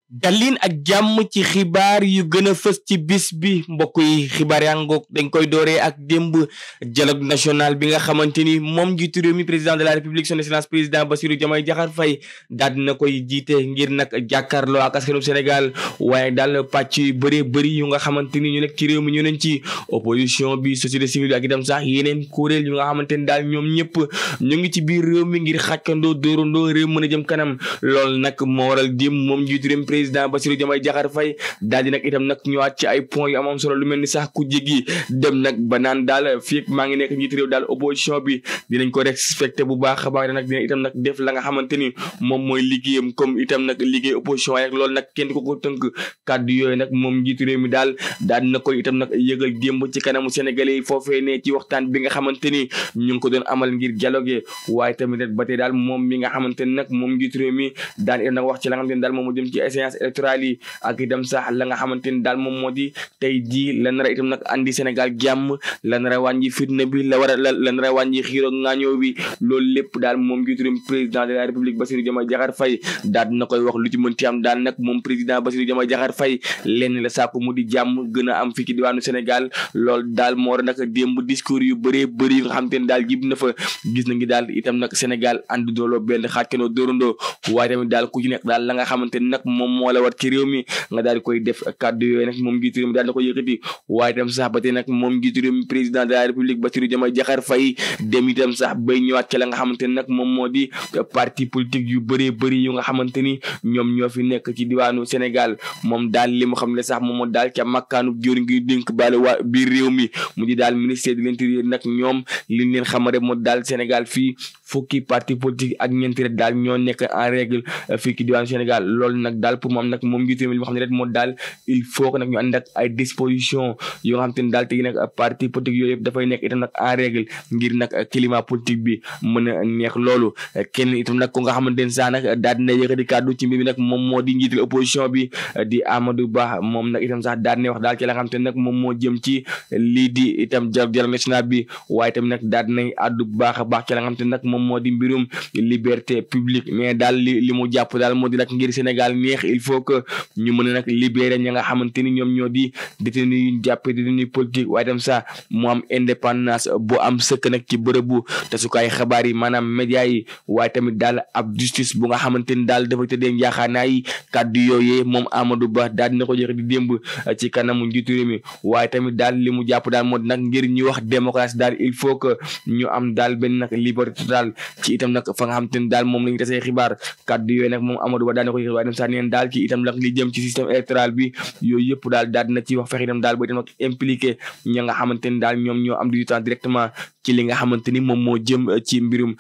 dalin ak jàmm ci xibaar yu gën a fës ci bis bi mbokk yi xibaar yaa ngoog dañ koy dooree ak démb dialogue national bi nga xamante ni moom njiitu réew mi président de la république son excellence président Bassirou Diomaye Diakhar Faye daal dina koy jiite ngir nag jàkkaarloo ak askanu Sénégal waaye daal pàcc yu bëree bëri yu nga xamante ni ñu nekk ci réew mi ñu nañ ci opposition bi société civile ak itam sax yeneen kuréel yu nga xamante ni daal ñoom ñëpp ñu ngi ci biir réew mi ngir xàccandoo dóorandoo réew mën a jëm kanam loolu nag moo waral démb moom njiitu réew mi président Bassirou Diomaye Diakhar Faye daal di nag itam nag ñëwaat ci ay points yu am solo lu mel ni sax ku jéggi dem nag ba naan daal fii maa ngi nekk njiitu réew daal opposition bi dinañ ko respecté bu baax a baax nag dina itam nag def la nga xamante ni moom mooy liggéeyam comme itam nag liggéey opposition waaye loolu nag kenn ko tënk kàddu yooyu nag moom njiitu réew mi daal dina koy itam nag yëgal démb ci kanamu sénégalais yi foofee ne ci waxtaan bi nga xamante ni ñu ngi ko doon amal ngir dialogue waaye tamit ba tey daal moom mi nga xamante ni nag moom njiitu réew mi daan itam nag wax ci la nga xamante ni daal moom mu jëm ci échéance électorale yi ak itam sax la nga xamante ni daal moom moo di tey jii la nar a itam nag andi Sénégal jàmm la nar a wàññi fitna bi la nar a wàññi xiiroo ngaañoo bi loolu lépp daal moom njiitu réew mi président de la république Bassirou Diomaye Diakhar Faye daal dina koy wax lu ci mënti am daal nag moom président Bassirou Diomaye Diakhar Faye lenn la sàkku mu di jàmm gën a am fii ci diwaanu Sénégal loolu daal moo war nag démb discours yu bëree bëri nga xamante ni daal jib na fa gis na ngi daal itam nag Sénégal ànd dooloo benn xaajkanoo dóorandoo waaye tamit daal ku ci nekk daal la nga xamante ni nag moom moo la war ci réew mi nga daal di koy def kàddu yooyu nag moom njiitu réew mi daal na ko yëkkati waaye itam sax ba tey nag moom njiitu réew mi président de la république Bassirou Diomaye Diakhar Faye dem itam sax bay ñëwaat ci la nga xamante ni nag moom moo di parti politique yu bëree bëri yu nga xamante ni ñoom ñoo fi nekk ci diwaanu Sénégal moom daal li mu xam ne sax moom moo daal ca makkaanu jóor ngi dénk baale waa biir réew mi mu di daal ministère de l'intérieur nag ñoom liñ leen xamare moo daal Sénégal fii fukki parti politique ak ñeenti rek daal ñoo nekk en règle fii ci diwaanu Sénégal loolu nag daal pour moom nag moom njiitu réew mi li ma xam ne rek moo daal il faut que nag ñu ànd ak ay disposition yoo nga xam te ne daal tegi nag parti politique yooyu yëpp dafay nekk itam nag en règle ngir nag climat politique bi mën a neex loolu kenn itam nag ku nga xamante ne sax nag daal dina yëkkati kàddu ci mbir bi nag moom moo di njiital opposition bi di Amadou Ba moom nag itam sax daal dina wax daal ci la nga xam te ne nag moom moo jëm ci lii di itam dialogue national bi waaye tamit nag daal dinay àddu bu baax a baax ci la nga xam te ne nag moom moo di mbirum liberté publique mais daal li mu jàpp daal moo di nag ngir Sénégal neex il faut que ñu mën a nag libérer ña nga xamante ni ñoom ñoo di détenu yu jàppe détenu politique waaye tam sax mu am indépendance bu am sëkk nag ci bërëbu tasukaay xabaar yi maanaam média yi waaye tamit daal ab justice bu nga xamante ni daal dafa tëddee njaaxaanaay kàddu yooyee moom Amadou Ba daal dina ko joxe di démb ci kanamu njiitu réew mi waaye tamit daal li mu jàpp daal moo di nag ngir ñu wax démocratie daal il faut que ñu am daal benn nag liberté totale ci itam nag fa nga xamante ni daal moom la ñu tasee xibaar kàddu yooyu nag moom Amadou Ba daal dina ko joxe waaye tam sax neen daal ci itam nag li jëm ci système électoral bi yooyu yëpp daal dina ci wax fexe itam daal ba itam nag impliqué ña nga xamante ni daal ñoom ñoo am du temps directement ci li nga xamante ni moom moo jëm ci mbirum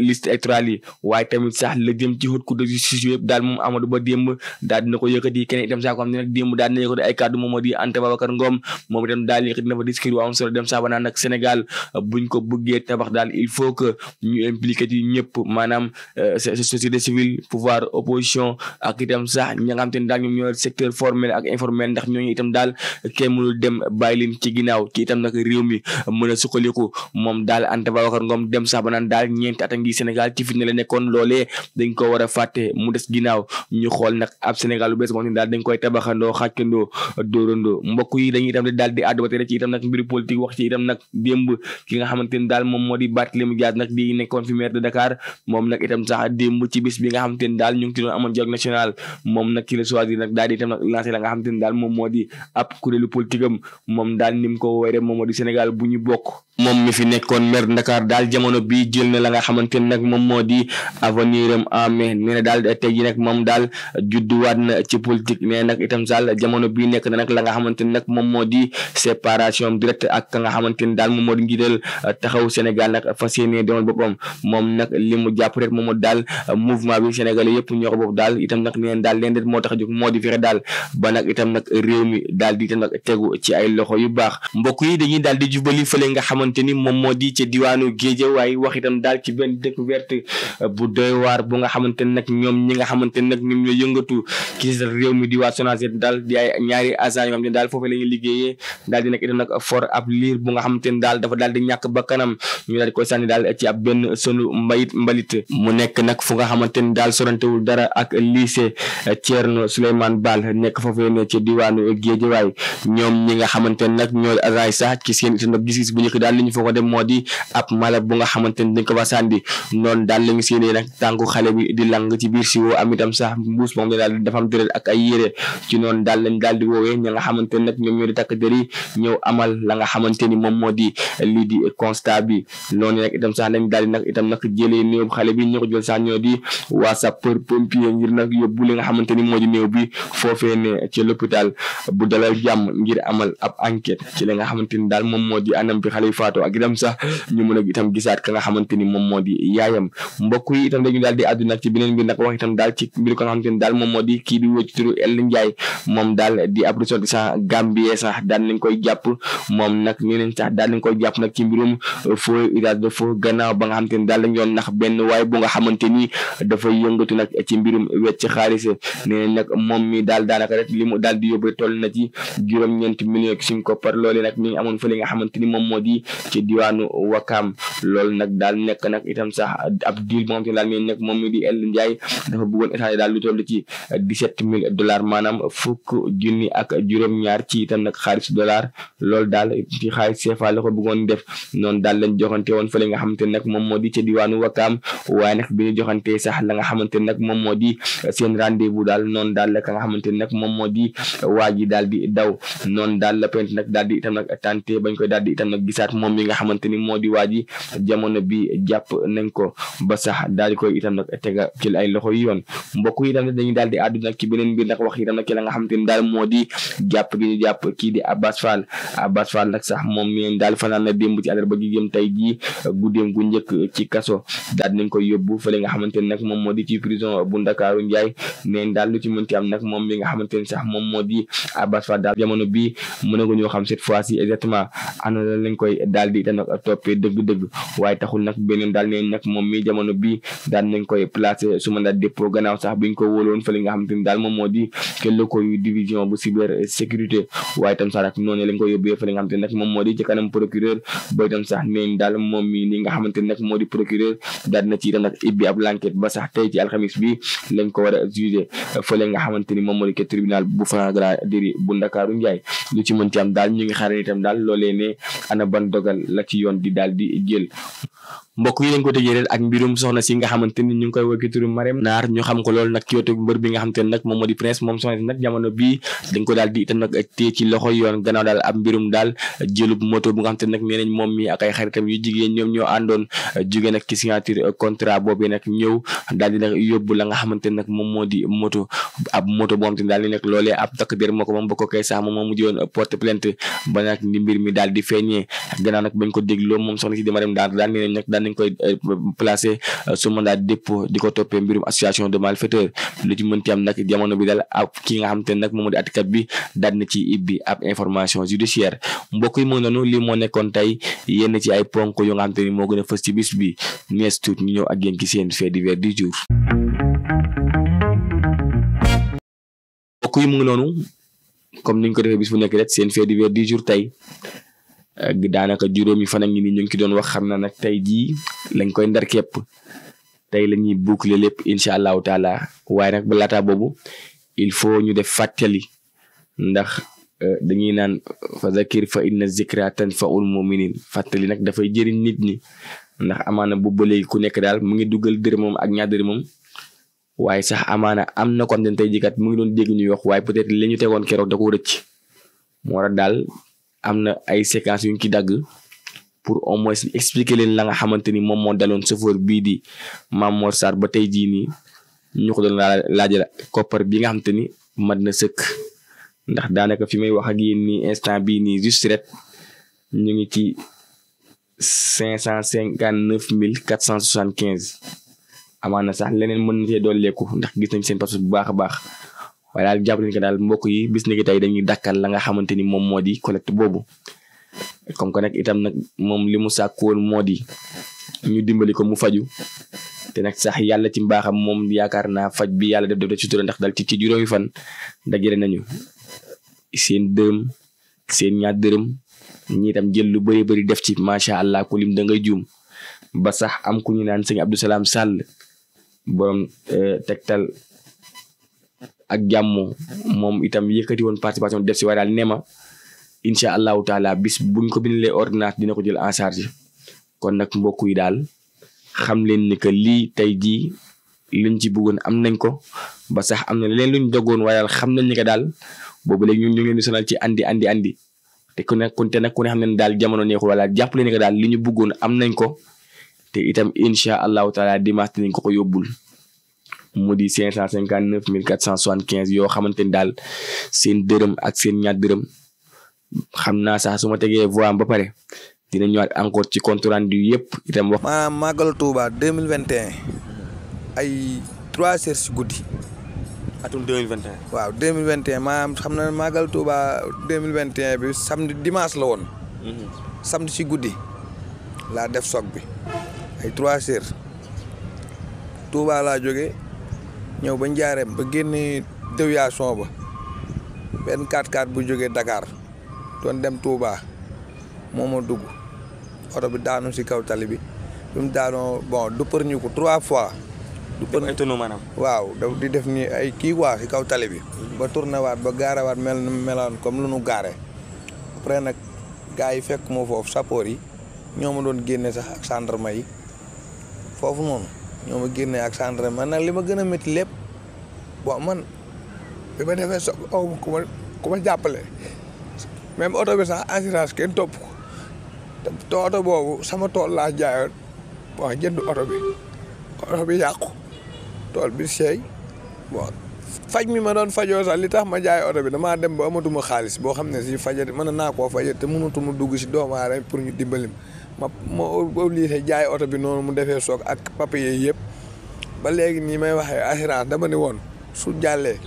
liste électorale yi waaye tamit sax la jëm ci haute cour de justice yëpp daal moom Amadou Ba démb daal dina ko yëkkati keneen itam sax ko xam ne nag démb daal dina yëkkati ay kàddu moom moo di Anta Babacar Ngom moom itam daal yëkkati na fa discours bu am solo dem sax ba naan nag Sénégal buñ ko bëggee tabax daal il faut que ñu impliqué ci ñëpp maanaam société civile pouvoir opposition ak itam sax ña nga xamante ni daal ñoom ñoo secteur formel ak informel ndax ñooñu itam daal kenn mënul dem bàyyi leen ci ginnaaw ci itam nag réew mi mën a suqaliku moom daal Anta Babacar Ngom dem sax ba naan daal ñeenti at a ngi Sénégal ci fitna la nekkoon loolee dañ ko war a fàtte mu des ginnaaw ñu xool nag ab Sénégal lu bees moom daal dañ koy tabaxandoo xàccandoo dóorandoo mbokk yi dañuy itam daal di àddu ba tey ci itam nag mbiru politique wax ci itam nag démb ki nga xamante ni daal moom moo di Barthélémy Dias nag di nekkoon fi maire de Dakar moom nag itam sax démb ci bis bi nga xamante ni daal ñu ngi ci doon amoon dialogue national moom nag ci la choisir nag daal di itam nag lancé la nga xamante ni daal moom moo di ab kuréelu politique am moom daal ni mu ko woowee moom moo di Sénégal bu ñu bokk moom mi fi nekkoon maire Dakar daal jamono bi jël na la nga xamante ne nag moom moo di avenir am en mai nee na daal tey jii nag moom daal judduwaat na ci politique nee nag itam saal jamono bi nekk na nag la nga xamante ne nag moom moo di séparation directe ak ka nga xamante ne daal moom moo di njiital taxaw Sénégal nag fas yéene demal boppam moom nag li mu jàpp rek moom moo daal mouvement bi Sénégalais yëpp ñoo ko bopp daal itam nag neen daal leen det moo tax a jóg moo di fexe daal ba nag itam nag réew mi daal di itam nag tegu ci ay loxo yu baax mbokk yi dañuy daal di jubali fële nga xamante ni moom moo di ca diwaanu Géejawaay wax itam daal ci benn découverte bu doy waar bu nga xamante ne nag ñoom ñi nga xamante ne nag ñoom ñoo yëngatu ci réew mi di waa SONAGED daal di ay ñaari agent yoo xam ne daal foofu la ñuy liggéeyee daal di nag itam nag for ab liir bu nga xamante ne daal dafa daal di ñàkk ba kanam ñu daal di koy sànni daal ci ab benn sonu mbalit mu nekk nag fu nga xamante ni daal sorantewul dara ak lycée Thierno Souleymane Baal nekk foofu ne ci diwaanu Géejawaay ñoom ñi nga xamante ne nag ñoo agent yi sax ci seen itam nag gis-gis bu njëkk daal li ñu fa ko dem moo di ab mala bu nga xamante ni dañ ko fa sànni noonu daal lañu séenee nag tànku xale bi di lang ci biir si woo am itam sax mbuus moom ne daal dafa am deret ak ay yére ci noonu daal lañ daal di woowee ña nga xamante ne nag ñoom ñoo di takk der yi ñëw amal la nga xamante ni moom moo di lii di constat bi noonu nag itam sax lañ daal di nag itam nag jëlee néew xale bi ñu ko jël sax ñoo di waa sapeur pompier ngir nag yóbbu li nga xamante ni moo di néew bi foofee ne ci l'hôpital bu Dalal Jàmm ngir amal ab enquête ci li nga xamante ni daal moom moo di anam bi xale yi faatoo ak itam sax ñu mën a itam gisaat ka nga xamante ni moom moo di yaayam mbokk yi itam dañu daal di àddu nag ci beneen mbir nag wax itam daal ci mbir ko nga xamante ni daal moom moo di kii di wócc turu El Ndiaye moom daal di ab ressortissant Gambie sax daal nañ koy jàpp moom nag ñeneen sax daal nañ koy jàpp nag ci mbirum faux usage de faux gannaaw ba nga xamante ni daal lañ doon nax benn waaye bu nga xamante ni dafay yëngatu nag ci mbirum wecc xaalis nee nag moom mi daal daanaka rek li mu daal di yóbbu toll na ci juróom-ñeenti millions suñ koppar loole nag mi ngi amoon fa li nga xamante ni moom moo di ci diwaanu Wakaam loolu nag daal nekk nag itam sax ab deal moom te daal mi nekk moom mi di El Ndiaye dafa bëggoon échanger daal lu toll ci $17,000 maanaam $10,000 ak juróom-ñaar ci itam nag xaalis dollar loolu daal ci xaalis CFA la ko bëggoon def noonu daal lañ joxante woon fa li nga xamante ne nag moom moo di ca diwaanu Wakaam waaye nag bi ñu joxante sax la nga xamante ne nag moom moo di seen rendez-vous daal noonu daal la ka nga xamante ne nag moom moo di waa ji daal di daw noonu daal la pent nag daal di itam nag tante bañ koy daal di itam nag gisaat moom mi nga xamante ni moo di waa ji jamono bi jàpp nañ ko ba sax daal di koy itam nag tega ci ay loxo yi yoon mbokk yi itam dañuy daal di àddu nag ci beneen mbir nag wax itam nag ci la nga xamante ni daal moo di jàpp gi ñu jàpp kii di Abbas Fall nag sax moom mi daal fanaan na démb ci àllarba gi jëm tey jii guddeem gu njëkk ci kaso daal nañ koy yóbbu fa li nga xamante ni nag moom moo di ci prison bu Ndakaaru Njaay neen daal lu ci mënti am nag moom mi nga xamante ni sax moom moo di Abbas Fall daal jamono bi mën na ko ñoo xam cette fois ci exactement ana la lañ koy daal di itam nag toppee dëgg-dëgg waaye taxul nag beneen daal neen nag moom mi jamono bi daal nañ koy placé su mandat dépôt gannaaw sax biñ ko wóoloon fa li nga xamante ni daal moom moo di ke locaux yu division bu cybersécurité waaye itam sax nag noonu lañ koy yóbbee fa li nga xamante ni nag moom moo di ci kanam procureur ba itam sax neen daal moom mi li nga xamante ni nag moo di procureur daal na ci itam nag ibbi ab l'enquête ba sax tey ci alxamis bi lañ ko war a jugé fa li nga xamante ni moom moo di ke tribunal bu flagrant délit bu Ndakaaru Njaay lu ci mënti am daal ñu ngi xaar itam daal loolee ne ana ban dogal la ci yoon di daal di jël mbokk yi lañ ko tëjee rek ak mbirum soxna si nga xamante ni ñu ngi koy wëkki turu Marème Naar ñu xam ko loolu nag ci wetu mbër bi nga xamante ni nag moom moo di Prince moom soxna si nag jamono bii dañ ko daal di itam nag téye ci loxo yoon gannaaw daal ab mbirum daal jëlub moto bu nga xamante ni nag nee nañ moom mi ak ay xaritam yu jigéen ñoom ñoo àndoon jóge nag ci signature contrat boobu nag ñëw daal di nag yóbbu la nga xamante ni nag moom moo di moto ab moto boo xamante ni daal di nekk loolee ab takk der moo ko moom ba ko kay sax moom moo mujjoon porte plainte ba nag ni mbir mi daal di feeñee gannaaw nag bañ ko dégloo moom soxna si di Marème Naar daal nee nañ nag daal nañ koy placé su mandat dépôt di ko toppee mbirum association de malfaiteurs lu ci mënti am nag jamono bi daal ak ki nga xamante ne nag moom di atikat bi daal na ci ibbi ab information judiciaire mbokk yi moo noonu lii moo nekkoon tey yenn ci ay ponk yu nga xamante ni moo gën a fës ci bis bi nees tuut ñu ñëw ak yéen ci seen fait divers du jour mbokk yi mu ngi noonu comme niñ ko defee bis bu nekk rek seen fait divers du jour tey daanaka juróomi fan a ngi ni ñu ngi ci doon wax xam na nag tey jii lañ koy ndar képp tey la ñuy boucler lépp incha allahu taala waaye nag ba laata boobu il faut ñu def fàttali ndax dañuy naan fa zakir fa inna zikra tanfa'ul mu'minin fàttali nag dafay jëriñ nit ñi ndax amaana bu ba léegi ku nekk daal mu ngi dugal dërëmam ak ñaar dërëmam waaye sax amaana am na kon den tey jikat mu ngi doon dégg ñuy wax waaye peut-être li ñu tegoon keroog da ko rëcc moo tax daal am na ay séquences yu ñu ci dagg pour au moins expliquer leen la nga xamante ni moom moo daloon chauffeur bii di Mame Mor Sarr ba tey jii nii ñu ko doon laajal koppar bi nga xamante ni mat na sëkk ndax daanaka fi may wax ak yéen nii instant bii nii juste rek ñu ngi ci 559,475 amaana sax leneen mën na cee dooleeku ndax gis nañ seen passe bu baax a baax. waaye daal jàpp nañ ko daal mbokk yi bis ni ki tey dañuy dakkal la nga xamante ni moom moo di collecte boobu comme que nag itam nag moom li mu sàkkoon moo di ñu dimbali ko mu faju te nag sax yàlla ci mbaaxam moom yaakaar naa faj bi yàlla def ci tura ndax dal ci juróomi fan dajale nañu seen dërëm seen ñaar dërëm ñi itam jël lu bari def ci macha allah ku lim da ngay juum ba sax am ku ñu naan sëñ Abdou Salam Sall borom tegtal ak jàmm moom itam yëkkati woon participation def si waaye daal nema incha allahu taala bis buñ ko bindalee ordonnance dina ko jël en charge kon nag mbokk yi daal xam leen ni que lii tey jii liñ ci bëggoon am nañ ko ba sax am na leen luñ dogoon waaye daal xam nañ ni que daal boobu léegi ñun ñu ngi leen di sonal ci andi te ku ne xam ne daal jamono neexul wala jàppale ni que daal li ñu bëggoon am nañ ko te itam incha allahu taala dimanche dinañ ko yóbbul mu di 559 475 yoo xamante ni daal seen dërëm ak seen ñaar dërëm xam naa sax su ma tegee voix am ba pare dina ñëwaat encore ci compte rendu yëpp itam wax. maanaam Magal Touba 2021 ay 3 heures si guddi. atum 2021. waaw 2021 maanaam xam na Magal Touba 2021 bi samedi dimanche la woon. samedi si guddi laa def soog bi ay 3 heures Touba laa jóge ñëw ba Njaareem ba génne déviation ba benn 4x4 bu jógee Dakar doon dem Touba moo ma dugg oto bi daanu si kaw tali bi mu daanoo bon du për ñu ko 3 fois. du për ay tonneau maanaam. waaw di def ni ay kii waa si kaw tali bi. ba tourné waat ba gaare waat meloon comme lu nu gaare après nag gars yi fekk moo foofu sappoor yi ñoo ma doon génne sax ak gendarme yi foofu noonu ñoo ma génne ak gendarme man nag li ma gën a métti lépp bon man bi ma defee soog aw ma ku ma jàppale même oto bi sax assurance kenn topp ko te oto boobu sama tool laa jaayoon bon jënd oto bi yàqu tool bi seey bon faj mi ma doon fajoo sax li tax ma jaay oto bi damaa dem ba amatuma xaalis boo xam ne si fajati mën naa koo fajat te mënatuma dugg si doomu aadama pour ñu dimbali ma obligé jaay oto bi noonu mu defee soog ak papier yëpp ba léegi nii may waxee assurance dama ne woon su jàllee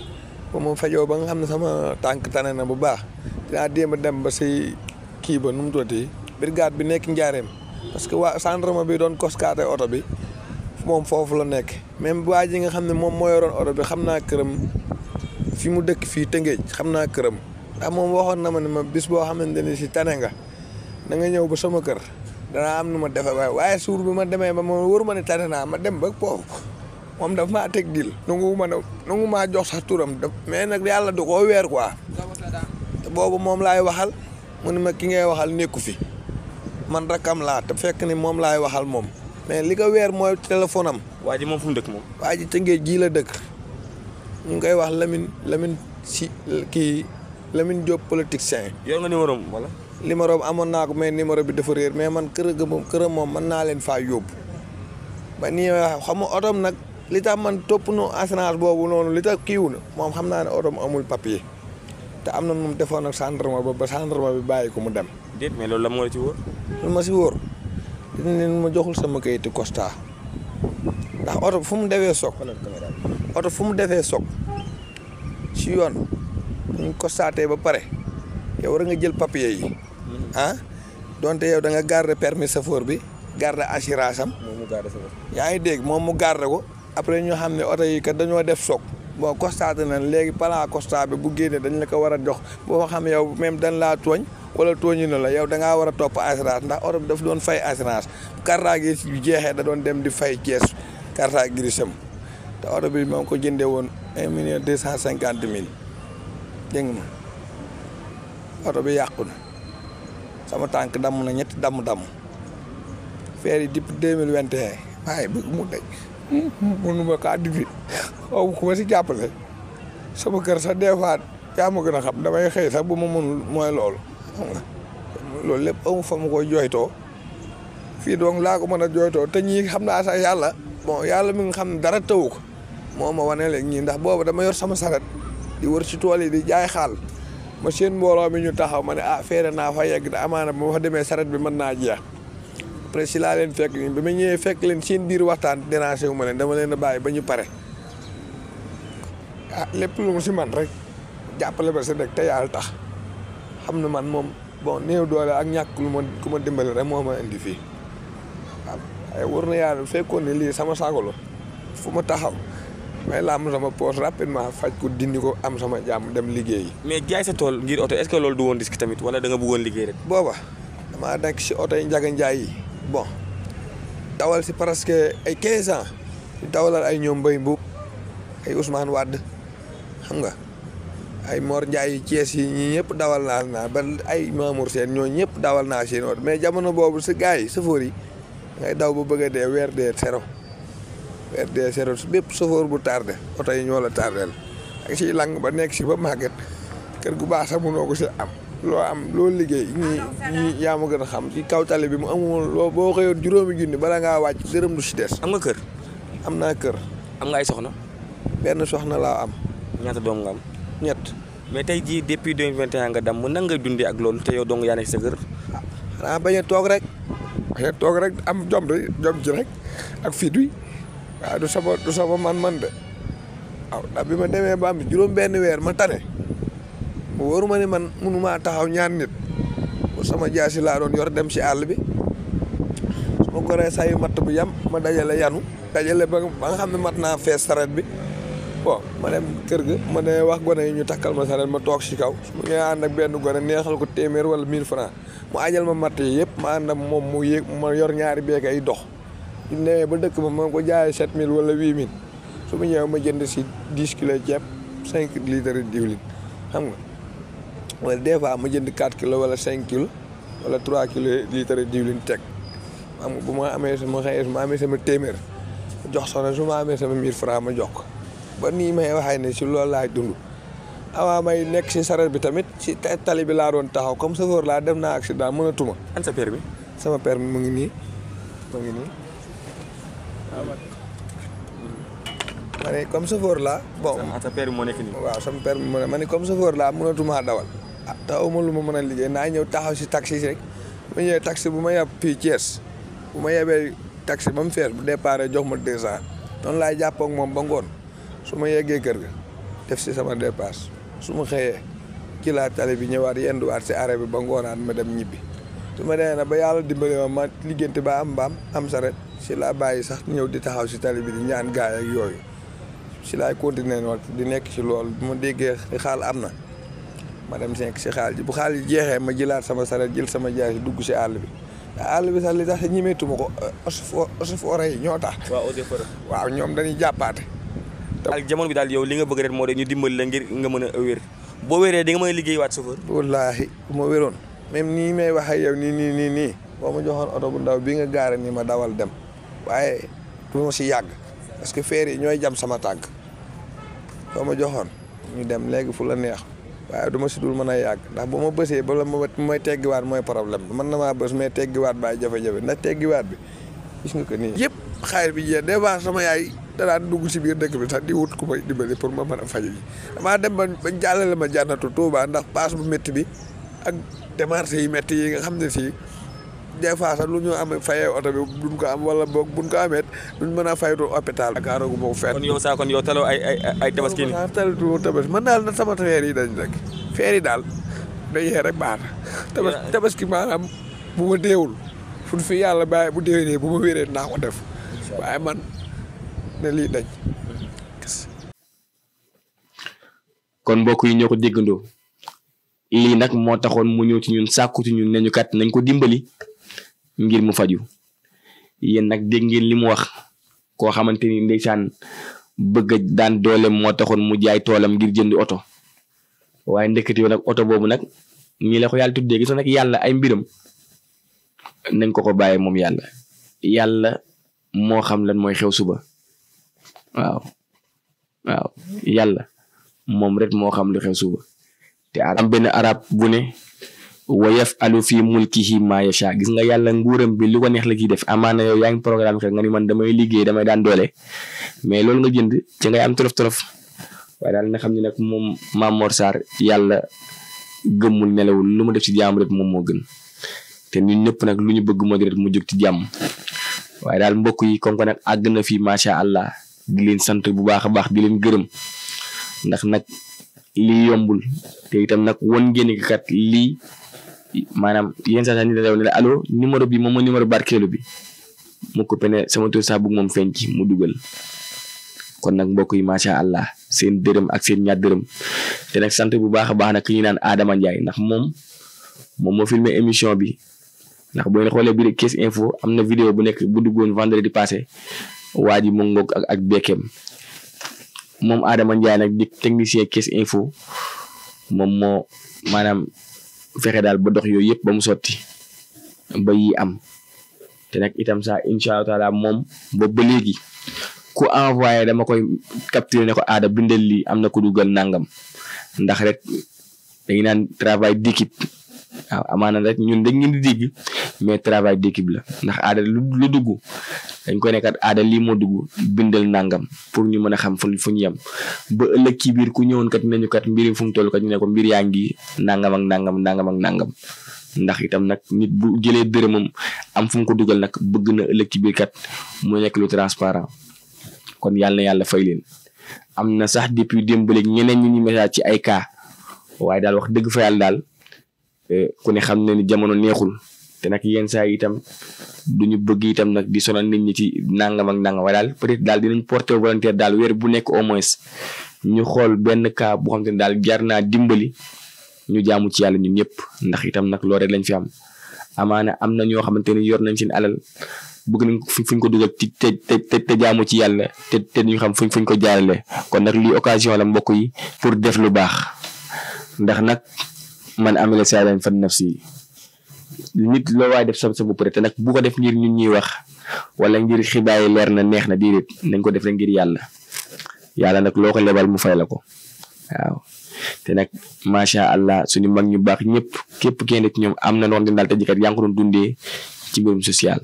ba ma fajoo ba nga xam ne sama tànk tane na bu baax dinaa déem a dem ba si kii ba nu mu tuddati brigade bi nekk Njaareem parce que waa gendarme bi doon koskaate oto bi moom foofu la nekk même waa ji nga xam ne moom moo yoroon oto bi xam naa këram fi mu dëkk fii Tëngéej xam naa këram ndax moom waxoon na ma ne ma bis boo xamante ni si tane nga da nga ñëw ba sama kër danaa am nu ma defe waaye suur bi ma demee ba ma wóor ma ne tane naa ma dem ba foofu moom daf maa teg dil nangu maa jox sax turam mais nag yàlla du koo weer quoi te boobu moom laay waxal mu ne ma ki ngay waxal nekku fi man rakam laa te fekk ni moom laay waxal moom mais li ko weer mooy téléphone am. waa ji moom fu mu dëkk moom. waa ji Tëngéej gii la dëkk ñu ngi koy wax Lamine si kii Lamine Diop politicien. yor nga numéro am wala. numéro am amoon naa ko mais numéro bi dafa réer mais man këram moom mën naa leen faa yóbbu ba nii xam nga otom nag li tax man topp nu assurance boobu noonu li tax kiiwu na moom xam naa ne otom amul papier te am na nu mu defoon ak gendarme ba gendarme bi bàyyi ko mu dem. déet mais loolu la moo la ci wóor. lu ma si wóor. dina leen ma joxul sama kayitu constat ndax oto fu mu defee soog si yoon bu ñu constaté ba pare yow war nga jël papier yi donte yow da nga garder permis chauffeur bi garder assurance am. moom mu garder sa yaa ngi dégg moom mu garder ko après ñu xam ne oto yi kat dañoo def soog bon constaté nañ léegi plan constat bi bu génnee dañ la ko war a jox boo xam yow même dañ laa tooñ. wala tooñu na la yow da ngaa war a topp assurance ndax oto bi daf doon fay assurance carte grise yu jeexee da doon dem di fay kees carte grise am te oto bi moo ko jëndee woon 1,250,000 dégg nga ma oto bi yàqu na sama tànk damm na ñetti damm feer yi depuis 2021 waaye bëgg mu daj mënuma kaa difi xaw ku ma si jàppale sama kër sax des fois yaa ma gën a xam damay xëy sax bu ma mënul mooy loolu loolu lépp amu fa mu koy jooytoo fii donc laa ko mën a jooytoo te ñii xam naa sax yàlla mi nga xam ne dara tawu ko moo ma wane léegi ñii ndax boobu dama yor sama saret di wër ci tool yi di jaay xaal ma seen mbooloo mi ñu taxaw ma ne feere naa fa yegg da amaana bu ma fa demee saret bi mën naa jeex après si laa leen fekk ñun bi ma ñëwee fekk leen seen biir waxtaan déranger wu ma leen dama leen a bàyyi ba ñu pare lépp lu mu si man rek jàppale ba si rek te yàlla tax xam na man moom bon néew doole ak ñàkk lu ma ku ma dimbali rek moo ma indi fii waaw ay wër na yàlla fekkoon ne lii sama sago la fu ma taxaw may la am sama poche rapidement faj ko dindi ko am sama jàmm dem liggéeyi. mais jaay sa tool ngir oto est-ce que loolu du woon risque tamit wala da nga bëggoon liggéey rek. booba damaa nekk si oto yi Njaga Njaay yi bon dawal si presque ay 15 ans di dawalal ay ñoom Mbaye Mbuub ay Ousmane Wade xam nga ay Mor Ndiaye yi Thiès yi ñii ñëpp dawal naa ba ay Mamour Sène ñoo ñëpp dawal naa seen oto mais jamono boobu si gars yi chauffeur yi ngay daw ba bëgg a dee weer dee zéro bépp chauffeur bu tardé oto yi ñoo la tardeel ak si lang ba nekk si ba màgget kër gu baax sax mënoo ko si am loo liggéey ñii yaa ma gën a xam ci kaw tali bi mu amul loo boo xëyoon juróomi junni bala ngaa wàcc dërëm du si des. am nga kër. am naa kër. am nga ay soxna. benn soxna laa am. ñaata doom nga am. ñett. mais tey jii depuis 2021 nga dem nan nga dundee ak loolu te yow dong yaa nekk sa kër. xanaa bañ a toog rek am jom ci rek ak fit wi waaw du sama man de waaw ndax bi ma demee ba am juróom benn weer ma tane mu wóoruma ne man mënumaa taxaw ñaar nit bu sama jaasi laa doon yor dem si àll bi su ma goree sayu matt bu yam ma dajale ba nga xam ne mat naa fees saret bi bon ma dem kër ga ma ne wax gone yi ñu takkal ma saret ma toog si kaw su ma ñëwee ànd ak benn gone neexal ko téeméer wala 1000 francs mu ajal ma matt yi yëpp ma ànd ak moom mu yéeg ma yor ñaari beek ay dox ñu newee ba dëkk ba ma ko jaayee 7000 wala 8000 su ma ñëwee ma jënd si 10 kilos ceeb 5 litres diwlin xam nga wala des fois ma jënd 4 kilos wala 5 kilos wala 3 kilos litres diwlin teg xam nga bu ma amee sama téeméer jox soxna su ma amee sama 1000 francs ma jox ko ba nii may waxee ne si loolu laay dund avant may nekk si saret bi tamit si tali bi laa doon taxaw comme chauffeur laa def naa accident mënatuma. an sa permis. sama permis mu ngi nii ma ne comme chauffeur laa bon. sa permis moo nekk nii. waaw sama permis ma ne comme chauffeur laa mënatuma dawal. te aw ma lu ma mën a liggéey naa ñëw taxaw si taxi rek bu ma ñëwee taxi bu ma yab fii Thiès bu ma yebee taxi ba mu fees bu départ jox ma 200 noonu laay jàppoo ak moom ba ngoon su ma yeggee kër ga def si sama dépasse su ma xëyee ci laa tali bi ñëwaat yenduwaat si arrêt bi ba ngoonaat ma dem ñibbi su ma demee nag ba yàlla dimbali ma liggéeyante ba am mbaam am saret si laa bàyyi sax ñëw di taxaw si tali bi di ñaan gaay ak yooyu si laay continuer noonu di nekk si loolu bu ma déggee xaal am na ma dem nekk si xaal ji bu xaal ji jeexee ma jëlaat sama saret jël sama jaay si dugg si àll bi sax li tax ñimeetuma ko osifore yi ñoo tax. waaw ñoom dañuy jàppaate. ak jamono bi daal yow li nga bëgg rek moo de ñu dimbali la ngir nga mën a wér boo wéree di nga mën a liggéey waat chauffeur. wallaahi bu ma wéroon même nii may wax ak yow nii boo ma joxoon oto bu ndaw bii nga gaare nii ma dawal dem waaye du ma si yàgg parce que feer yi ñooy jam sama tànk boo ma joxoon ñu dem léegi fu la neex waaye du ma si dul mën a yàgg ndax bu ma bësee ba la may teggiwaat mooy problème bi mën na maa bës mais teggiwaat baay jafe-jafe ndax teggiwaat bi gis nga ko nii. yëpp xaalis bi jeex des fois sama yaay danaa dugg si biir dëkk bi sax di wut ku may dimbali pour ma mën a faju ji damaa dem ba jàllale ma jànnatu Tuuba ndax paas bu métti bi ak démarche yi métti yi nga xam ne fii des fois sax lu ñu am fayee oto bi duñ ko am wala boog buñ ko amee duñ mën a faytu hôpital. Dakar gu ma ko fenn. kon yow taloo ay tabaski nii. talatu tabaski man daal na sama feer yi dañ rek feer yi daal dañuy rek baax na tabaski maanaam bu ma deewul fu fi yàlla bàyyi bu déwénee bu ma wéree naa ko def waaye man ne lii dañ. kon mbokk yi ñoo ko déggandoo lii nag moo taxoon mu ñëw ci ñun sàkku ci ñun ne ñu kat nañ ko dimbali ngir mu faju yéen nag dégg ngeen li mu wax koo xamante ni ndeysaan bëgg daan doole moo taxoon mu jaay toolam ngir jëndi oto waaye ndekete yow nag oto boobu nag ñii la ko yàlla tuddee gis nag yàlla ay mbiram nañ ko bàyyee moom yàlla moo xam lan mooy xew suba waaw yàlla moom rek moo xam lu xew suba te am benn arab bu ne wa yafalu fi mulkihi ma yasha gis nga yàlla nguuram bi lu ko neex la ciy def amaana yow yaa ngi programme nga ni man damay liggéey damay daan doole mais loolu nga jënd ci ngay am tolof waaye daal na xam ne nag moom Mame Mor Sarr yàlla gëmmul nelawul lu mu def ci jàmm rek moom moo gën te ñun ñëpp nag lu ñu bëgg moo di rek mu jóg ci jàmm waaye daal mbokk yi comme que nag àgg na fii macha allah di leen sant bu baax a baax di leen gërëm ndax nag lii yombul te itam nag won ngeen kat lii maanaam yenn saa ni la ne la allo numéro bi moom mooy numéro barkeelu bi mu ko pene sama tur sax bëgg moom feeñ ci mu dugal. kon nag mbokk yi macha allah seen dërëm ak seen ñaar dërëm te nag sant bu baax a baax nag ki ñu naan Adama Ndiaye ndax moom moo filmé émission bi ndax bu ngeen xoolee biir Kes Info am na vidéo bu nekk bu duggoon vendredi passé waa ji mu ngoog ak bekkeem moom Adama Ndiaye nag di technicien Kes Info moom moo maanaam fexe daal ba dox yooyu yëpp ba mu sotti ba yi am te nag itam sax incha allah taala moom boobu ba léegi ku envoyé dama koy capturer ne ko Ada bindal lii am na ku dugal nangam ndax rek dañu naan travail d'équipe waaw amaana rek ñun dañ ngeen di dégg mais travail d'équipe la ndax Ada lu dugg dañ koy nekkat Ada lii moo dugg bindal nangam pour ñu mën a xam fu ñu yem ba ëllëg ci biir ku ñëwoon kat nañu kat mbiri fu mu toll kat ñu ne ko mbir yaa ngi nangam ak nangam ndax itam nag nit bu jëlee dërëmam am fu mu ko dugal nag bëgg na ëllëg ci biir kat mu nekk lu transparent kon yàlla na yàlla fay leen am na sax depuis démb ba léegi ñeneen ñi ñu message ci ay cas waaye daal wax dëgg fa yàlla daal ku ne xam ne ni jamono neexul te nag yenn saa yi itam duñu bëgg itam nag di sonal nit ñi ci nangam ak nangam waaye daal peut-être daal dinañ porter volontaire daal weer bu nekk au moins ñu xool benn cas bu xam te ne daal jar naa dimbali ñu jaamu ci yàlla ñun ñëpp ndax itam nag loolu rek lañ fi am amaana am na ñoo xamante ni yor nañ seen alal bëgg nañ fuñ ko dugal ci te jaamu ci yàlla te ñu xam fuñ ko jaarale kon nag lii occasion la mbokk yi pour def lu baax ndax nag man amila saadan fan nafsi nit loo waay def sa bopp rek te nag bu ko def ngir ñun ñuy wax wala ngir xibaar yi leer na neex na déedéet nañ ko def rek ngir yàlla nag loo ko lebal mu fay la ko waaw te nag macha allah suñu mag ñu baax ñëpp képp kenn ci ñoom am na loo xam ne daal te jikat yaa ngi ko doon dundee ci mbirum social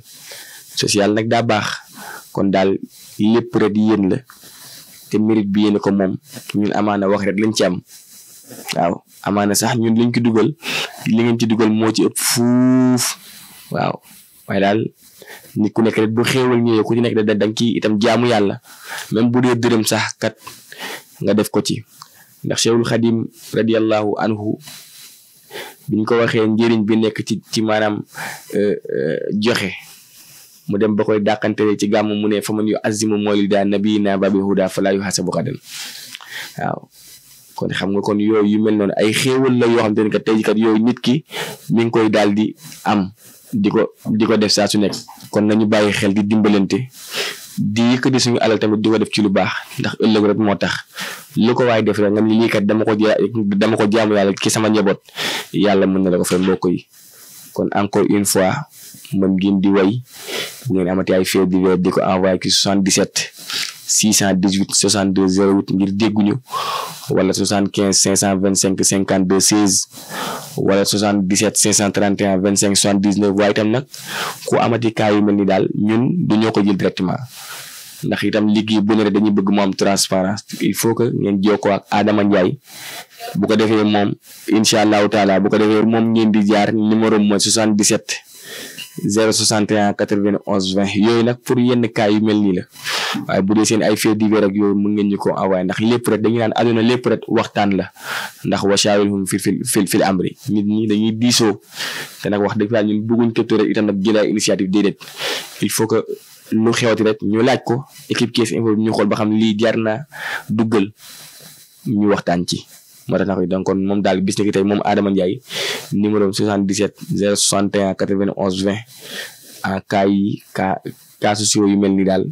nag daa baax kon daal lépp rek yéen la te mérite bi yéen ko moom ñun amaana wax rek lañ ci am waaw amaana sax ñun liñ ko dugal li ngeen ci dugal moo ci ëpp fuuf waaw waaye daal nit ku nekk rek bu xéewal ñëwee ku ci nekk da nga ci itam jaamu yàlla même bu dee dërëm sax kat nga def ko ci ndax Cheikhul Khadim radiyallahu anhu biñ ko waxee njëriñ bi nekk ci maanaam joxe mu dem ba koy dàqantele ci gàmm mu ne fa man yu azimu mawlida nabiyina babil huda fala yuhasabu xadan waaw kon xam nga kon yooyu yu mel noonu ay xéewal la yoo xam te ne kat tey kat yooyu nit ki mi ngi koy daal di am di ko def saa su nekk kon nañu bàyyi xel di dimbalante di yëkkati suñu alal tamit di ko def ci lu baax ndax ëllëg rek moo tax lu ko waay def rek nga ni lii kat dama ko jaamu yàlla ci sama njaboot yàlla mën na la ko fay mbokk yi kon encore une fois mën ngeen di way bu ngeen amati ay faits divers di ko envoyé ci 77 618 62 08 ngir dégguñu wala 75 525 52 16 wala 77 531 25 79 waaye itam nag ku amati cas yu mel ni daal ñun du ñoo ko jël directement ndax itam liggéey bu ne rek dañuy bëgg mu am transparence il faut que ngeen jokkoo ak Adama Ndiaye bu ko defee moom incha allahu taala bu ko defee moom ngeen di jaar numéro mooy 77 061 91 20 yooyu nag pour yenn cas yu mel nii la waaye bu dee seen ay faits divers ak yooyu mën ngeen ñu ko envoyé ndax lépp rek dañuy naan àdduna lépp rek waxtaan la ndax wa shaawirhum fil amri nit ñi dañuy diisoo te nag wax dëgg fa ñun bëgguñ tëb rek itam nag jëlee initiative déedéet il faut que lu xewati rek ñu laaj ko équipe Kes Info ñu xool ba xam lii jar na duggal ñu waxtaan ci. moo tax nag donc kon moom daal bis ni ki tey moom Adama Ndiaye numéro 77 061 91 20 en cas sociaux yu mel ni daal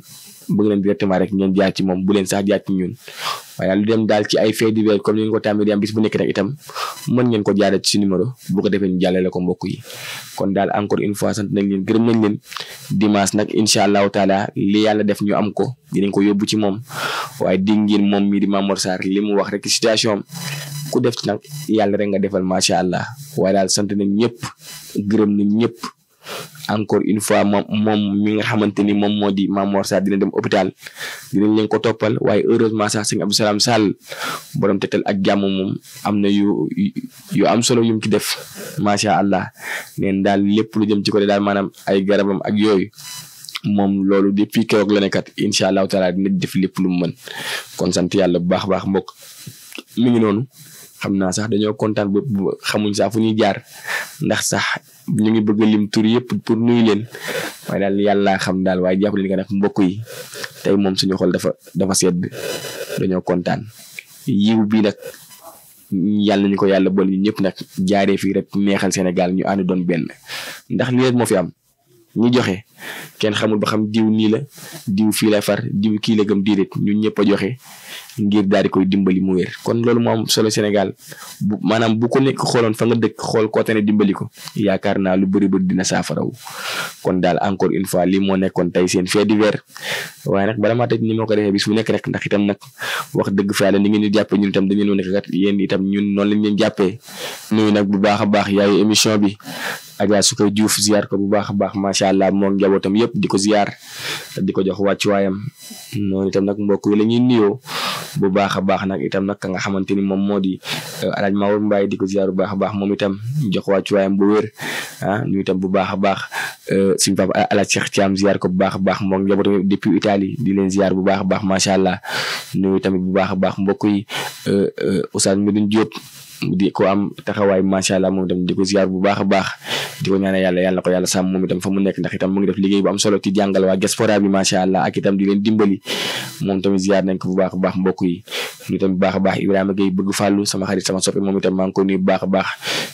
bëgg leen directement rek ngeen jaar ci moom bu leen sax jaar ci ñun waaye daal lu dem daal ci ay faits divers comme ni ngeen ko tàmmee di am bis bu nekk rek itam mën ngeen ko jaarale ci numéro bu ko defee ñu jàllale ko mbokk yi kon daal encore une fois sant nañ leen gërëm nañ leen dimanche nag incha allahu taala li yàlla def ñu am ko dinañ ko yóbbu ci moom waaye di ngeen moom mii di Mamor Sarr li mu wax rek situation am ku def ci nag yàlla rek nga defal macha allah waaye daal sant nañ ñëpp gërëm nañ ñëpp encore une fois moom mi nga xamante ni moom moo di Mamor Sarr dina dem hôpital dinañ leen ko toppal waaye heureusement sax sëñ Abdou Salam Sall borom tetal ak jàmm moom am na yu am solo yum ci def macha allah neen daal lépp lu jëm ci ko daal maanaam ay garabam ak yooyu moom loolu depuis keroog la nekkat incha allahu taala dina def lépp lu mu mën kon sant yàlla bu baax a baax mbokk mi ngi noonu xam naa sax dañoo kontaan ba xamuñ sax fu ñuy jaar ndax sax ñu ngi bëgg lim tur yëpp pour nuyu leen waaye daal yàlla xam daal waaye jàpp leen nga nag mbokk yi tey moom suñu xol dafa sedd dañoo kontaan yiw bi nag yàlla ñu ko yàlla boole ñu ñëpp nag jaaree fii rek neexal Sénégal ñu ànd doon benn ndax lii rek moo fi am ñi joxe kenn xamul ba xam diw nii la diw fii la far diw kii la gëm déedéet ñun ñëpp a joxe ngir daal di koy dimbali mu wér kon loolu moo am solo Sénégal maanaam bu ko nekk xooloon fa nga dëkk xool koo tane dimbali ko yaakaar naa lu bëri dina saafaraw kon daal encore une fois lii moo nekkoon tey seen fait divers waaye nag bala maa tëj ni moo ko defee bis bu nekk rek ndax itam nag wax dëgg fa yàlla ni ngeen ñu jàppee ñun itam dañu nekk kat yéen itam ñun noonu lañ leen jàppee nuyu nag bu baax a baax yaayu émission bi Adja su koy Diouf ziar ko bu baax a baax macha allah moom njabootam yëpp di ko ziar di ko jox wàccuwaayam noonu itam nag mbokk yi la ñuy nuyoo bu baax a baax nag itam nag ka nga xamante ni moom moo di Alaaji Maodo Mbaye di ko ziar bu baax a baax moom itam jox wàccuwaayam bu wér nuyu itam bu baax a baax suñu papa Alaaji Cheikh Thiam ziar ko bu baax a baax moom njabootam yëpp depuis Italie di leen ziar bu baax a baax macha allah nuyu tamit bu baax a baax mbokk yi Oustaz Medoune Diop di ko am taxawaay macha allah moom itam di ko ziar bu baax a baax di ko ñaanal yàlla ko yàlla sàmm moom itam fa mu nekk ndax itam mu ngi def liggéey bu am solo ci jàngal waa diaspora bi macha allah ak itam di leen dimbali moom tamit ziar nañ ko bu baax a baax mbokk yi ñu tam bu baax a baax Ibrahima Gueye bëgg fàllu sama xarit sama soppe moom itam maa ngi ko nuyu bu baax a baax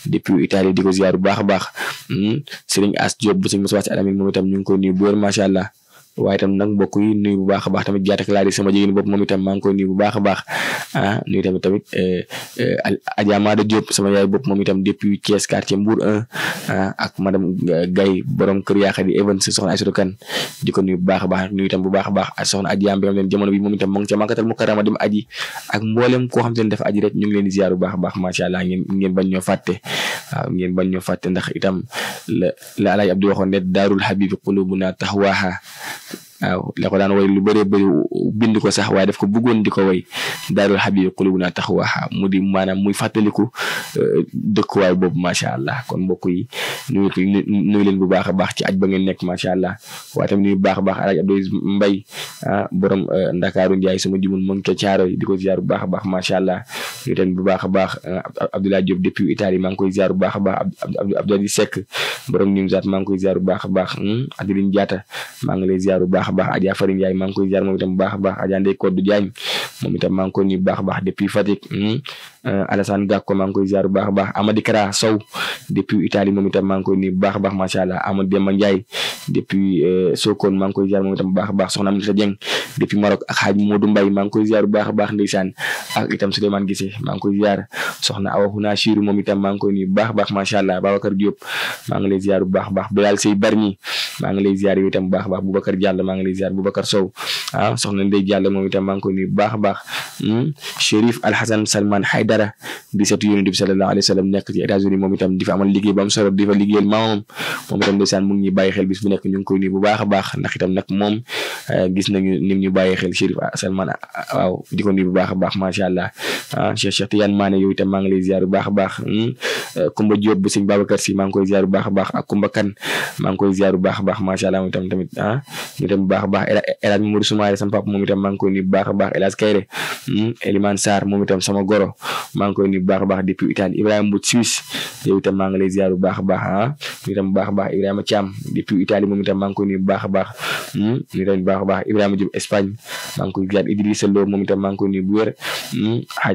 depuis Italie di ko ziar bu baax a baax Serigne As Diop bu Serigne Moussa Alamin moom itam ñu ngi ko nuyu bu wér macha allah waaye itam nag mbokk yi nuyu bu baax a baax tamit jaata laa di sama jigéen bopp moom itam maa ngi koy nuyu bu baax a baax nuyu tamit Adja Mada Diop sama yaay bopp moom itam depuis Thiès quartier Mbour 1 ak madame Gaye borom kër Yaaka di Evans soxna Aïssatou Kane di ko nuyu bu baax a baax nuyu itam bu baax a baax ak soxna Adji Ambi leen jamono bi moom itam mu ngi ca Makkatal Mukarrama dem aji ak mboolem koo xam te ne dafa aji rek ñu ngi leen di ziar bu baax a baax macha allah ngeen bañ ñoo fàtte waaw ngeen bañ ñoo fàtte ndax itam la Alaaji Abdou waxoon ne daarul habibi qulubuna tahwaha waaw la ko daan woy lu bëree bëri bind ko sax waaye daf ko bëggoon di ko woy daarul habibi qulubuna tahwaha mu di maanaam muy fàttaliku dëkkuwaay boobu macha allah kon mbokk yi nuyu leen bu baax a baax ci aj ba ngeen nekk macha allah waaye tamit nuyu bu baax a baax Alaaji Abdou Mbaye borom Ndakaaru Njaay sama jumul mu ngi ca caaro di ko ziar bu baax a baax macha allah nuyu tamit bu baax a baax Abdoulaye Diop depuis Italie maa ngi koy ziar bu baax a baax Abdoulaye Seck borom Nimzaat maa ngi koy ziar bu baax a baax Adeline Diatta maa ngi lay ziar bu baax a baax Adja Fari Ndiaye maa ngi koy ziar moom itam bu baax a baax Adja Ndeye Kodou Diagne moom itam maa ngi koy nuyu bu baax a baax depuis Fatick Alassane Gakko maa ngi koy ziar bu baax a baax Amady Kara Sow depuis Italie moom itam maa ngi koy nuyu bu baax a baax macha allah Amadou Demba Ndiaye depuis Sokone maa ngi koy ziar moom itam bu baax a baax soxna Aminata Dieng depuis Maroc ak Hadj Modou Mbaye maa ngi koy ziar bu baax a baax ndeysaan ak itam Souleymane Gissé maa ngi koy ziar soxna Awa Huna Chirou moom itam maa ngi koy nuyu bu baax a baax macha allah Babacar Diop maa ngi lay ziar bu baax a baax Bilal Sey Barñi maa ngi lay ziar yow itam bu baax a baax Boubacar Diallo maa ngi lay ziar Boubacar Sow soxna Ndeye Diallo moom itam maa ngi koy nuyu bu baax a baax Chérif Alhassane Salman Haydara di seetu Yonent bi sallallahu alayhi wa sallam nekk ci États-Unis moom itam di fa amal liggéey bu am solo di fa liggéeyal maamam moom itam ndeysaan mu ngi ñuy bàyyi xel bis bu nekk ñu ngi koy nuyu bu baax a baax ndax itam nag moom gis nañu nim ñu bàyyi xel Chérif Salman waaw di ko nuyu bu baax a baax macha allah Cheikh Tidiane Mané yow itam maa ngi lay ziar bu baax a baax Kumba Diop bu sëñ Babacar Si maa ngi koy ziar bu baax a baax ak Kumba Kan maa ngi koy ziar bu baax a baax macha allah moom itam tamit ñu dem bu baax a baax El Hadj Mamadou Soumaré sama papa moom itam maa ngi koy nuyu bu baax a baax El Hadj Kayre Elimane Sarr moom itam sama goro maa ngi koy nuyu bu baax a baax depuis Italie Ibrahima Mboup Suisse yow itam maa ngi lay ziar bu baax a baax ñu itam bu baax a baax Ibrahima Thiam depuis Italie moom itam maa ngi koy nuyu bu baax a baax ñu itam bu baax a baax Ibrahima Diop Espagne maa ngi koy ziar Idrissa Lo moom itam maa ngi koy nuyu bu wér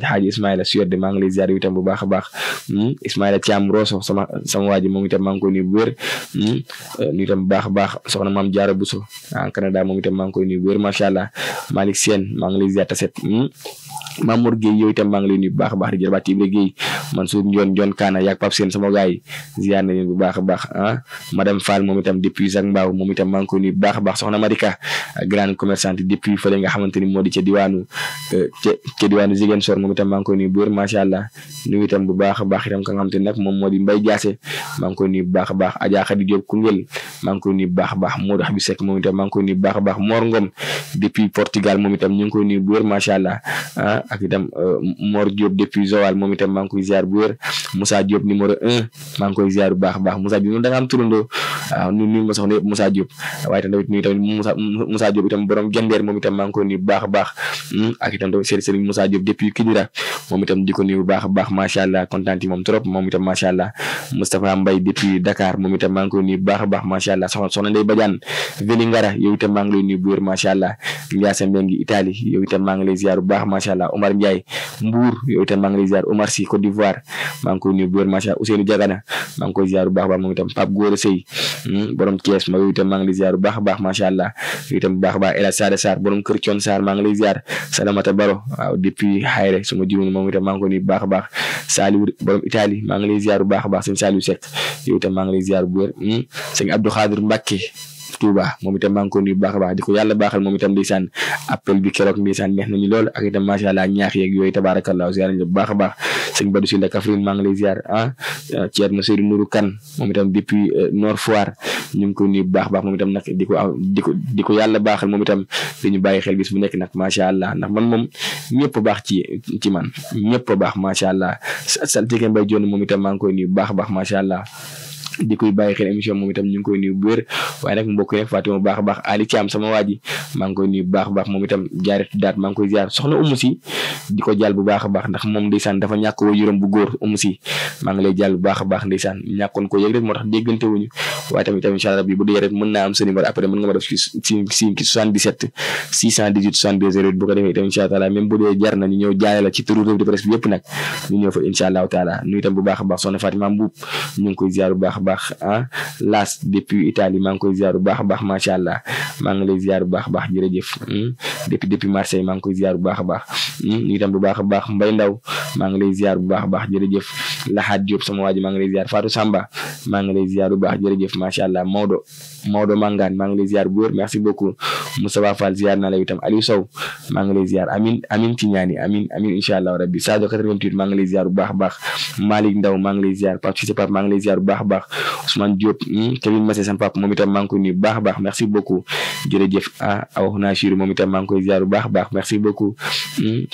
Xaaji Ismaïla Suède maa ngi lay ziar yow itam bu baax a baax Ismaïla Thiam Rosso sama waaji moom itam maa ngi koy nuyu bu wér ñu itam bu baax a baax soxna Maam Jaara Bousso Canada moom itam maa ngi koy nuyu bu wér macha allah Malick Sène maa ngi lay ziar taset Mamour Gueye yow itam maa ngi lay nuyu bu baax a baax di jërbaat Ibra Gueye Mansour Ndion Kaana yaag Pape Sène sama gaay ziar nañu bu baax a baax madame Fall moom itam depuis Zac Mbao moom itam maa ngi koy nuyu bu baax a baax soxna Marika grande commerçante depuis fële nga xamante ni moo di ca diwaanu Ziguinchor moom itam maa ngi koy nuyu bu wér macha allah nuyu itam bu baax a baax itam ka nga xamante ni nag moom moo di Mbaye Diassé maa ngi koy nuyu bu baax a baax Adja Khady Diop Koungheul maa ngi koy nuyu bu baax a baax Modou Habib Seck moom itam maa ngi koy nuyu bu baax a baax Mor Ngom depuis Portugal moom itam ñu ngi koy nuyu bu wér macha allah ak itam Mor Diop depuis Joal moom itam maa ngi koy ziar bu wér Moussa Diop numéro 1 maa ngi koy ziar bu baax a baax Moussa Diop da nga am turandoo waaw nuyu ma soxna yëpp Moussa Diop waaye tamit nuyu tamit Moussa Diop itam borom gendeer moom itam maa ngi koy nuyu bu baax a baax ak itam tamit Serigne Moussa Diop depuis Kidira moom itam di ko nuyu bu baax a baax macha allah kontaan ci moom trop moom itam macha allah Moustapha Mbaye depuis Dakar moom itam maa ngi koy nuyu bu baax a baax macha allah soxna Ndeye Badiane Vélingara yow itam maa ngi lay nuyu bu wér macha allah Ndiasse Mbengue Italie yow itam maa ngi lay ziar bu baax macha allah Omar Ndiaye Mbour yow itam maa ngi lay ziar Omar Sy Côte d'Ivoire maa ngi koy nuyu bu wér macha allah Ousseynou Diagana maa ngi koy ziar bu baax a baax moom itam Pape Gora Sey borom Thiès ma yow itam maa ngi lay ziar bu baax a baax macha allah yow itam bu baax a baax El Hadj Sada Sarr borom kër Thion Sarr maa ngi lay ziar Salamata Baro waaw depuis Xayre suma juróom moom itam maa ngi koy nuyu bu baax a baax Saliou borom Italie maa ngi lay ziar bu baax a baax sëñ Saliou Seck yow itam maa ngi lay ziar bu wér sëñ Abdou Khadir Mbacke Touba moom itam maa ngi ko nuyu bu baax a baax di ko yàlla baaxal moom itam ndeysaan appel bi keroog ndeysaan neex nañu lool ak itam macha allah ñaax yeeg yooyu tabarakallah ziar nañu bu baax a baax sëñ Badou Sylla Kaffrine maa ngi lay ziar Thierno Seydou Nourou Kane moom itam depuis Nord Foire ñu ngi ko nuyu bu baax a baax moom itam nag di ko yàlla baaxal moom itam dañu bàyyi xel bis bu nekk nag macha allah ndax man moom ñëpp baax ci man ñëpp baax macha allah saltige Mbaye Dione moom itam maa ngi koy nuyu bu baax a baax macha allah di koy bàyyi xel émission moom itam ñu ngi koy nuyu bu wér waaye nag mbokk yi Fatima baax a baax Ali Thiam sama waa ji maa ngi koy nuyu bu baax a baax moom itam jaareti daat maa ngi koy ziar soxna Umu Si di ko jàll bu baax a baax ndax moom ndeysaan dafa ñàkk waajuram bu góor Umu Si maa ngi lay jàll bu baax a baax ndeysaan ñàkkoon ko yëg rek moo tax déggante wuñu waaye tamit incha allah bi bu dee rek mën naa am sa numéro après mën nga ma def ci 77 618 62 08 bu ko defee itam incha allah même bu dee jar na ñu ñëw jaale la ci turu revue de presse bi yëpp nag ñu ñëw fa incha allahu taala nuyu itam bu baax a baax soxna Fatima Mbuub ñu ngi koy ziar bu baax a baax Las depuis Italie maa ngi koy ziar bu baax a baax macha allah maa ngi lay ziar bu baax a baax jërëjëf depuis Marseille maa ngi koy ziar bu baax a baax ñu itam bu baax a baax Mbay Ndaw maa ngi lay ziar bu baax a baax jërëjëf Lahat Diop sama waa ji maa ngi lay ziar Fatou Samba maa ngi lay ziar bu baax jërëjëf macha allah Maodo Mangane maa ngi lay ziar bu wér merci beaucoup Moustapha Fall ziar naa la itam Aliou Sow maa ngi lay ziar amin ci ñaani amin incha allah rabbi Sadio 88 maa ngi lay ziar bu baax a baax Malick Ndaw maa ngi lay ziar Pape Cissé Pape maa ngi lay ziar bu baax a baax Ousmane Diop Kevin Massé sama papa moom itam maa ngi koy nuyu bu baax a baax merci beaucoup jërëjëf Awa Nachir moom itam maa ngi koy ziar bu baax a baax merci beaucoup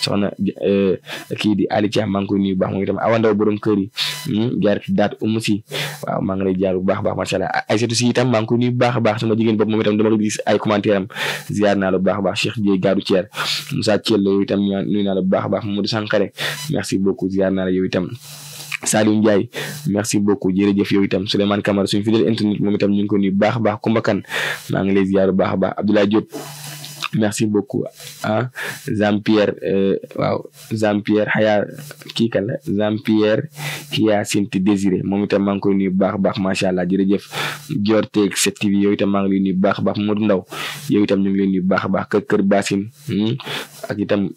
soxna kii di Ali Dia maa ngi koy nuyu bu baax moom itam Awa Ndaw borom kër yi jaar daat Umu Si waaw maa ngi lay ziar bu baax a baax macha allah Aïssatou Si itam maa ngi koy nuyu bu baax a baax sama jigéen bopp moom itam dama gis ay commentaire am ziar naa la bu baax a baax Cheikh Dieye Gadou Thier Moussa Thiel yow itam nuyu naa la bu baax a baax Mamadou Sankare merci beaucoup ziar naa la yow itam Saliou Ndiaye merci beaucoup jërëjëf yow itam Souleymane Camara suñu fidèle internet moom itam ñu ngi ko nuyu bu baax a baax Koumba Kane maa ngi lay ziar bu baax a baax Abdoulaye Diop merci beaucoup Jean-Pierre waaw Jean-Pierre xayaa kii kan la Jean-Pierre xiyaa Sinti Désiré moom itam maa ngi koy nuyu bu baax a baax macha allah jërëjëf Dior Teeg 7TV yow itam maa ngi lay nuyu bu baax a baax Modou Ndaw yow itam ñu ngi lay nuyu bu baax a baax kër Basine ak itam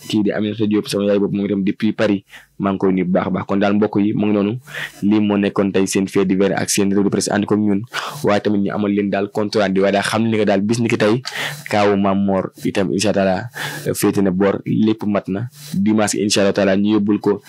kii di Aminata Diop sama yaay bopp moom itam depuis Paris maa ngi koy nuyu bu baax a baax kon daal mbokk yi mu ngi noonu lii moo nekkoon tey seen fait divers ak seen revue de presse ànd ko ñun waaye tamit ñu amal leen daal compte rendu waaye daal xam ni nga daal bis ni ki tey kaawu Mame Mor itam incha allah féete na boor lépp mat na dimanche incha allah taala ñu yóbbul ko